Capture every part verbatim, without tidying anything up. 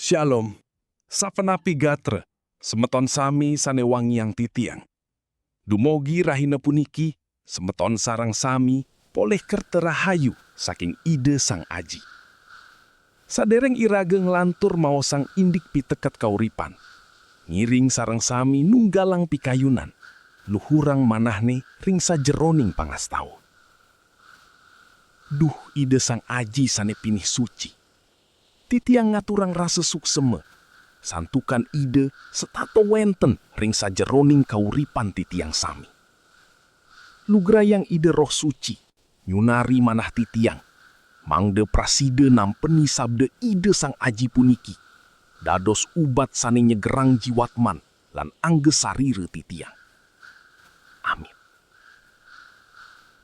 Shalom. Sapunapi gatra, semeton sami sane wangiang titiang. Dumogi rahina puniki, semeton sareng sami polih kerta rahayu saking Ida Sang Aji. Sadereng iraga nglantur maosang indik piteket kauripan, ngiring sareng sami nunggalang pikayunan, luhurang manahne ring sajeroning pangastawa. Duh Ida Sang Aji sane pinih suci, titiang ngaturang rasa suksema, santukan Ida setata wenten ring sajeroning kauripan titiang sami. Lugrayang Ida Roh Suci nyunari manah titiang, mangda prasida nampeni sabda Ida Sang Aji puniki, dados ubat sane nyegerang jiwatman lan angga sarira titiang. Amin.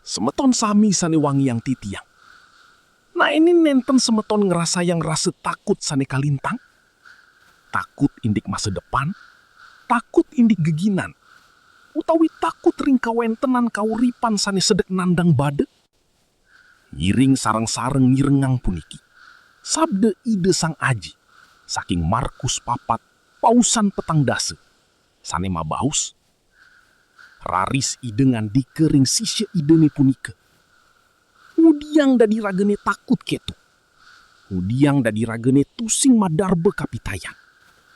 Semeton sami sane wangiang titiang. Naenin nenten semeton ngrasayang rasa takut sane kalintang? Takut indik masa depan? Takut indik geginan? Utawi takut ring kawentenan kauripan sane sedek nandang bada? Ngiring sareng-sareng mirengang puniki sabda Ida Sang Aji saking Markus papat, pausan petang dasa, sane mabaos, raris Ida ngandika ring sisia Idane punika, "Ngudiang dadi ragane takut keto? Ngudiang dadi ragane tusing madarba kapitayan?"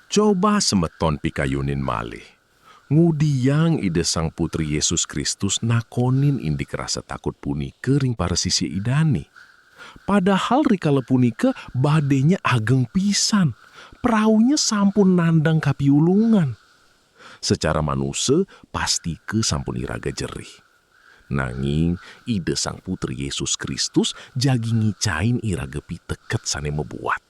Coba semeton pikayunin malih, ngudiang Ida Sang Putri Yesus Kristus nakonin indik rasa takut punika ring para sisia Idane. Padahal rikala punika badenya ageng pisan, praunye sampun nandang kapiulungan. Secara manusa, pastika sampun iraga jerih. Nanging Ida Sang Putri Yesus Kristus jagi ngicain iraga piteket sane mabuat.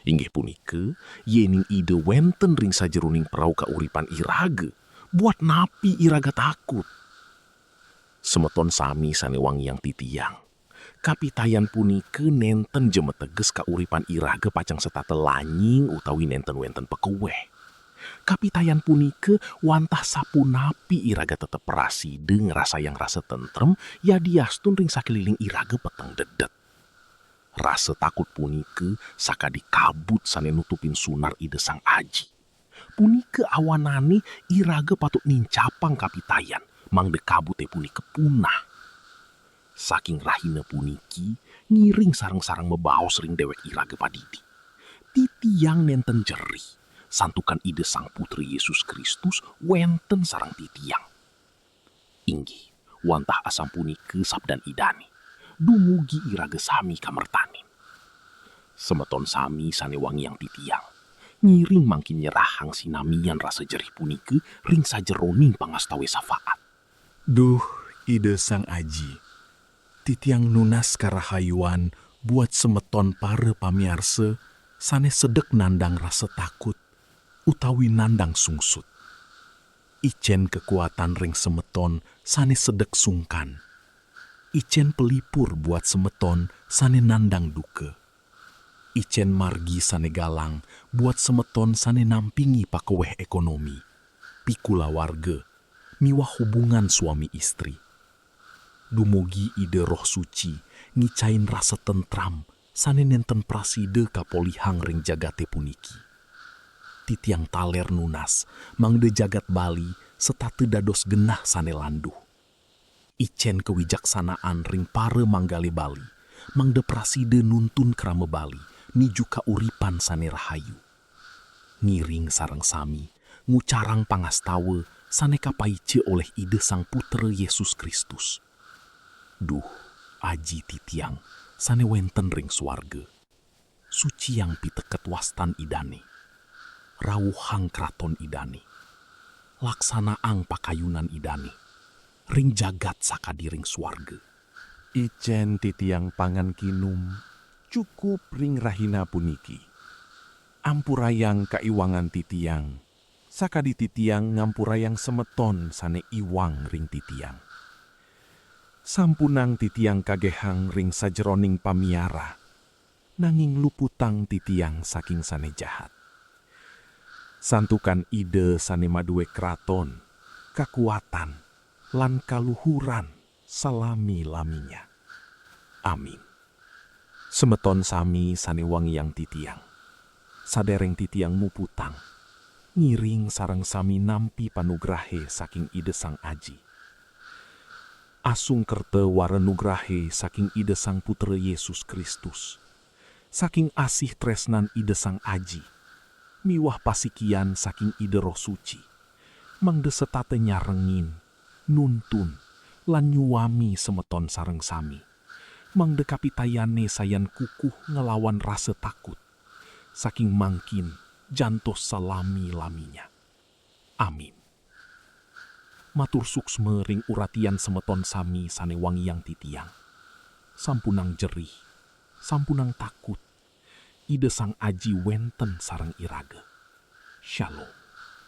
Inggih punika, yening Ida wenten ring sajeroning prau kauripan iraga, buat napi iraga takut? Semeton sami sane wangiang titiang, kapitayan punika nenten ja mateges kauripan iraga pacang setata lanying utawi nenten wenten pakeweh. Kapitayan punika wantah sapunapi iraga tetep prasida ngrasayang rasa tentrem, yadiastun ring sakeliling iraga peteng dedet. Rasa takut punika sakadi kabut sane nutupin sunar Ida Sang Aji. Punika awanane iraga patut nincapang kapitayan, mangda kabute punika punah. Saking rahina puniki, ngiring sareng-sareng mabaos ring dewek iraga padidi, "Titiang nenten jerih, santukan Ida Sang Putri Yesus Kristus wenten sareng titiang." Inggih, wantah asapunika sabdan Idane, dumugi iraga sami kamertanin. Semeton sami sane wangiang titiang, ngiring mangkin nyerahang sinamian rasa jerih punika ring sajeroning pangastawa safaat. Duh Ida Sang Aji, titiang nunas karahayuan buat semeton para pamiarsa sane sedek nandang rasa takut utawi nandang sungsut. Icen kekuatan ring semeton sane sedek sungkan. Icen pelipur buat semeton sane nandang duka. Icen margi sane galang buat semeton sane nampingi pakeweh ekonomi, pikulawarga, miwah hubungan suami istri. Dumugi Ida Roh Suci ngicain rasa tentram sane nenten prasida kapolihang ring jagate puniki. Titiang taler nunas mangda jagat Bali setata dados genah sane landuh. Icen kawijaksanaan ring para manggale Bali, mangda prasida nuntun krama Bali nuju kauripan sane rahayu. Ngiring sareng sami ngucarang pangastawa sane kapaica olih Ida Sang Putra Yesus Kristus. Duh Aji titiang sane wenten ring suarga, suciang piteket wastan Idane, rauhang kraton Idane, laksanaang pakayunan Idane ring jagat sakadi ring suarga. Icen titiang pangan kinum cukup ring rahina puniki. Ampurayang kaiwangan titiang, sakadi titiang ngampurayang semeton sane iwang ring titiang. Sampunang titiang kagehang ring sajeroning pamiara, nanging luputang titiang saking sane jahat. Santukan Ida sane madue kraton, kakuatan, lan kaluhuran salami-laminya. Amin. Semeton sami sane wangiang titiang, Sadereng titiang muputang, ngiring sareng sami nampi panugrahe saking Ida Sang Aji. Asung kerta wara nugrahe saking Ida Sang Putra Yesus Kristus, saking asih tresnan Ida Sang Aji, miwah pasikian saking Ida Roh Suci, mangda setata nyarengin, nuntun, lan nyuami semeton sareng sami, mangda kapitayane sayan kukuh ngelawan rasa takut, saking mangkin jantos salami-laminya. Amin. Matur suksma ring uratian semeton sami sane wangiang titiang. Sampunang jerih, sampunang takut. Ida Sang Aji wenten sareng iraga. Shalom.